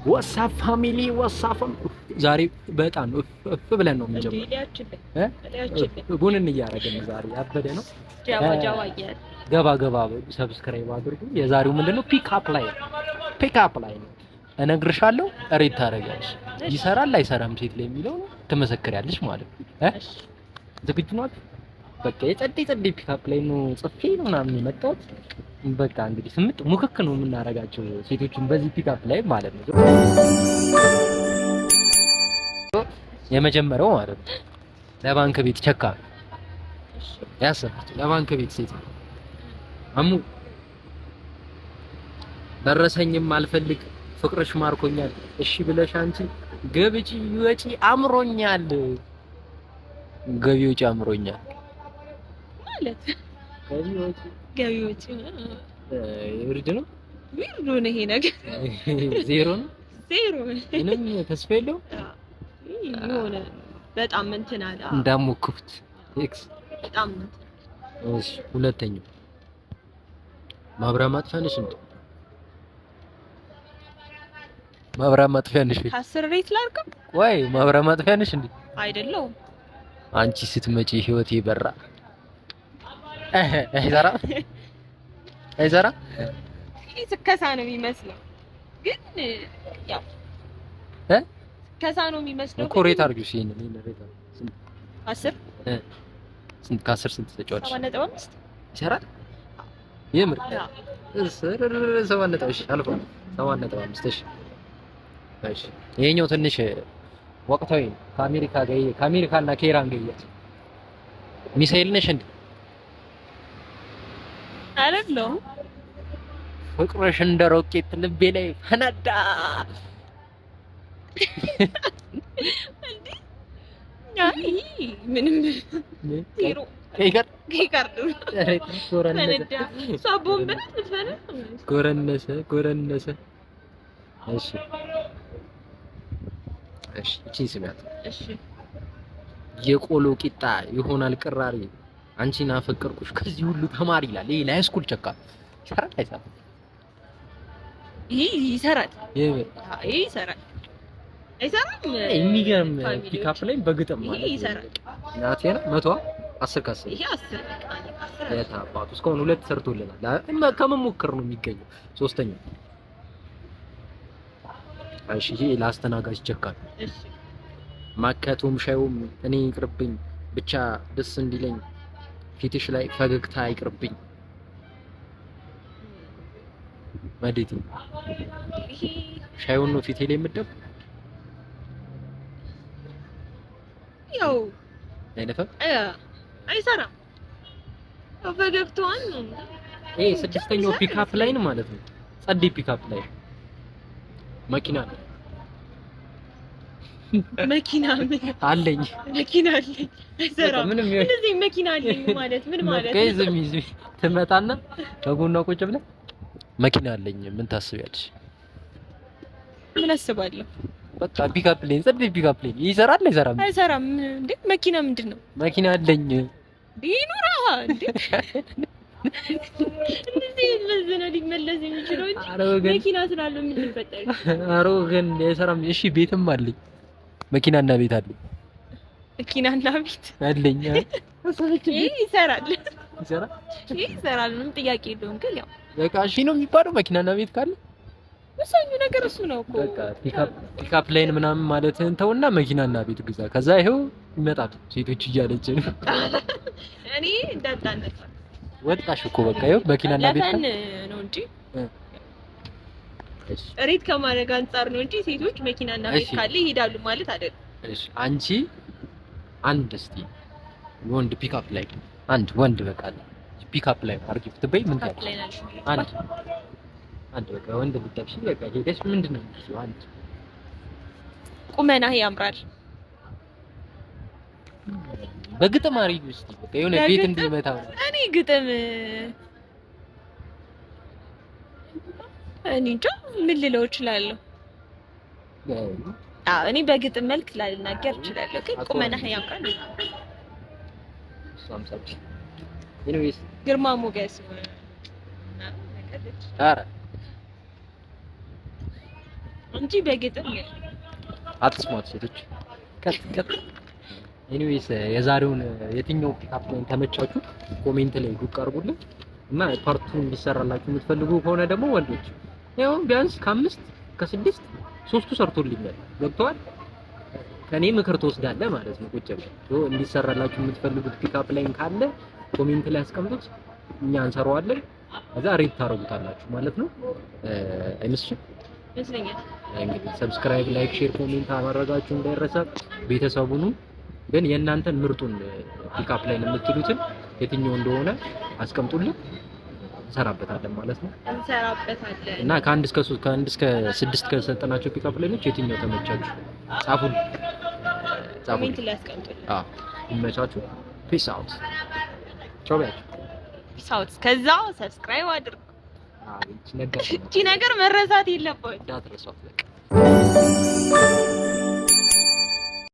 What's up family, what's up። ዛሬ በጣም እፍ ብለን ነው የምንጀምረው። ቡንን እያደረግን ዛሬ ያበደ ነው። ገባ ገባ በሉ፣ subscribe አድርጉ። የዛሬው ምንድነው? Pick up line፣ pick up line ነው። እነግርሻለሁ፣ rate ታደርጊያለሽ። ይሰራል አይሰራም ሴት ላይ የሚለው ትመሰክሪያለሽ ማለት ነው። ዝግጁ ናት? በቃ የጸዴ ጸዴ pick up line ነው ጽፌ ነው ምናምን የመጣሁት። በቃ እንግዲህ ስምጥ ሙክክ ነው የምናደርጋቸው ሴቶችን በዚህ pick up line ማለት ነው። የመጀመሪያው ማለት ነው ለባንክ ቤት ቸካ ያሰብኩት ለባንክ ቤት ሴት ነው። አሙ ደረሰኝም አልፈልግ ፍቅርሽ ማርኮኛል። እሺ ብለሽ አንቺ ገብጪ ወጪ አምሮኛል። ገቢ ወጪ አምሮኛል ማለት ገቢ ወጪ ገቢ ወጪ weird ነው። Weird ነው ይሄ ነገር። ዜሮ ነው። ዜሮ። ምንም ተስፋ የለውም። የሆነ በጣም እንትን አለ። እንዳሞክሩት X በጣም። እሺ፣ ሁለተኛው ማብራት ማጥፊያ ነሽ እንዴ? ማብራት ማጥፊያ ነሽ ወይ? ከ10 rate ላድርገው? ወይ ማብራት ማጥፊያ ነሽ እንዴ? አይደለሁም። አንቺ ስትመጪ ህይወቴ በራ። አይሰራ አይሰራ። ይሄ ስከሳ ነው የሚመስለው፣ ግን ያው ስከሳ ነው የሚመስለው። እኮ rate አድርጊው። እሺ ይሄንን rate አድርጊው። ስንት? 10። ስንት? ከ10 ስንት ትሰጪዋለሽ? 7.5። ይሰራል? የምር 7 ነጥብ። እሺ አልፏል። 7.5። እሺ እሺ። ይሄኛው ትንሽ ወቅታዊ ነው። ከአሜሪካ ጋር፣ ከአሜሪካ እና ከኢራን ጋር እያዝ ሚሳኤል ነሽ እንዴ? አይደለሁም። ፍቅርሽ እንደ ሮኬት ልቤ ላይ ፈነዳ። እንዴ አይ ምንም ዜሮ። ይቀር ይቀር ፈነዳ። እሷ ቦምብ ናት የምትፈነዳ። ጎረነሰ ጎረነሰ። እሺ እሺ፣ እቺን ስሚያት። እሺ። የቆሎ ቂጣ ይሆናል ቅራሪ አንቺን አፈቀርኩሽ ከዚህ ሁሉ ተማሪ ይላል። ይሄ ለ high school ቸካ ይሰራል አይሰራም? ይሄ ይሰራል። ይሄ ይሄ ይሰራል። አይሰራም? የሚገርም pick up line በግጥም ይሄ ማለት ነው። ይሰራል። ናቴ ነው 110 ከ10። ይሄ 10፣ በቃ 10። የት አባቱ እስካሁን ሁለት ሰርቶልናል። ከመሞከር ነው የሚገኘው። ሶስተኛው እሺ፣ ይሄ ለአስተናጋጅ ቸካ ነው። እሺ። ማኪያቶም ሻዩም እኔ ይቅርብኝ፣ ብቻ ደስ እንዲለኝ ፊትሽ ላይ ፈገግታ አይቅርብኝ። መዴት ይሄ ሻዩን ነው ፊቴ ላይ የምደፍ ያው አይነፈም። አይሰራም። ያው ፈገግታዋን ነው። ይሄ ስድስተኛው pick up line ማለት ነው። ጸዴ pick up line መኪና አለ። መኪና ምን አለኝ። መኪና አለኝ አይሰራም። ምንም ይሁን እንደዚህ መኪና አለኝ ማለት ምን ማለት በቃ ነው? ዝም ዝም ትመጣና ከጎኗ ቁጭ ብለህ መኪና አለኝ ምን ታስቢያለሽ? ምን አስባለሁ? በቃ pick up line፣ ጸዴ pick up line ይሰራል አይሰራም? አይሰራም እንዴ? መኪና ምንድን ነው? መኪና አለኝ። ይኑራ እንዴ? እንደዚህ መዝነ ሊመለስ የሚችለው እንጂ ኧረ ወገን መኪና ስላለው ምን ሊፈጠር ይችላል? ኧረ ወገን አይሰራም። እሺ ቤትም አለኝ፣ መኪናና ቤት አለኝ። መኪናና ቤት አለኝ። ይሄ ይሰራል። ይሰራል። ይሄ ይሰራል። ምንም ጥያቄ የለውም። ግን ያው በቃ እሺ ነው የሚባለው መኪናና ቤት ካለ። ወሳኙ ነገር እሱ ነው እኮ። በቃ pick up line ምናምን ማለትህን ተውና መኪናና ቤት ግዛ። ከዛ ይኸው ይመጣሉ ሴቶች እያለች ነው። እኔ እንዳጣነጣ ወጣሽ እኮ በቃ ይኸው መኪናና ቤት ለ fun ካለ ነው እንጂ እሺ rate ከማድረግ አንጻር ነው እንጂ ሴቶች መኪናና ቤት እሺ። ካለ ይሄዳሉ ማለት አይደለም። እሺ አንቺ አንድ እስቲ ወንድ pick up line፣ አንድ ወንድ በቃ pick up line አድርጊ ብትበይ ምን pick up ትያለሽ? line አለ። አንድ አንድ በቃ ወንድ ብትጠብሺ በቃ ሄደሽ ምንድን ነው የምትይው? አንድ ቁመናህ ያምራል። በግጥም አድርጊው እስቲ በቃ የሆነ ቤት በግጥም? እንዲመታ ነው። እኔ ግጥም እኔ እንጃ ምን ልለው እችላለሁ። አዎ እኔ በግጥም መልክ ላልናገር እችላለሁ፣ ግን ቁመናህ ያምራል። እሷም ሰብሽ anyways ግርማ ሞገስ ምናምን ነገር ኧረ እንጂ በግጥም አትስሟት ሴቶች። ቀጥ ቀጥ። Anyways፣ የዛሬውን የትኛው pickup line ተመቻችሁ? Comment ላይ ዱቅ አድርጉልን እና part 2 እንዲሰራላችሁ የምትፈልጉ ከሆነ ደግሞ ወንዶች ያው ቢያንስ ከአምስት ከስድስት ሶስቱ ሰርቶልኛል። ገብተዋል። ከኔ ምክር ትወስዳለህ ማለት ነው። ቁጭ ብለህ so እንዲሰራላችሁ የምትፈልጉት pickup line ካለ comment ላይ አስቀምጡት፣ እኛ እንሰራዋለን። ከዛ rate ታደርጉታላችሁ ማለት ነው። አይመስልሽም? ይመስለኛል። እንግዲህ subscribe፣ like፣ share፣ comment ማድረጋችሁ እንዳይረሳ። ቤተሰቡንም ግን የእናንተን ምርጡን pickup line የምትሉትን የትኛው እንደሆነ አስቀምጡልን፣ እንሰራበታለን ማለት ነው። እንሰራበታለን። እና ከአንድ እስከ ሶስት፣ ከአንድ እስከ ስድስት ከሰጠናቸው pickup line ኦች የትኛው ተመቻችሁ? ጻፉልን፣ ጻፉልን። Comment ላይ አስቀምጡልን። አዎ፣ ይመቻችሁ። Peace out። ቻው በያቸው። Peace out። ከዛ subscribe አድርጉ። አዎ፣ ይቺ ነገር እቺ ነገር መረሳት የለባትም። እንዳትረሷት በቃ።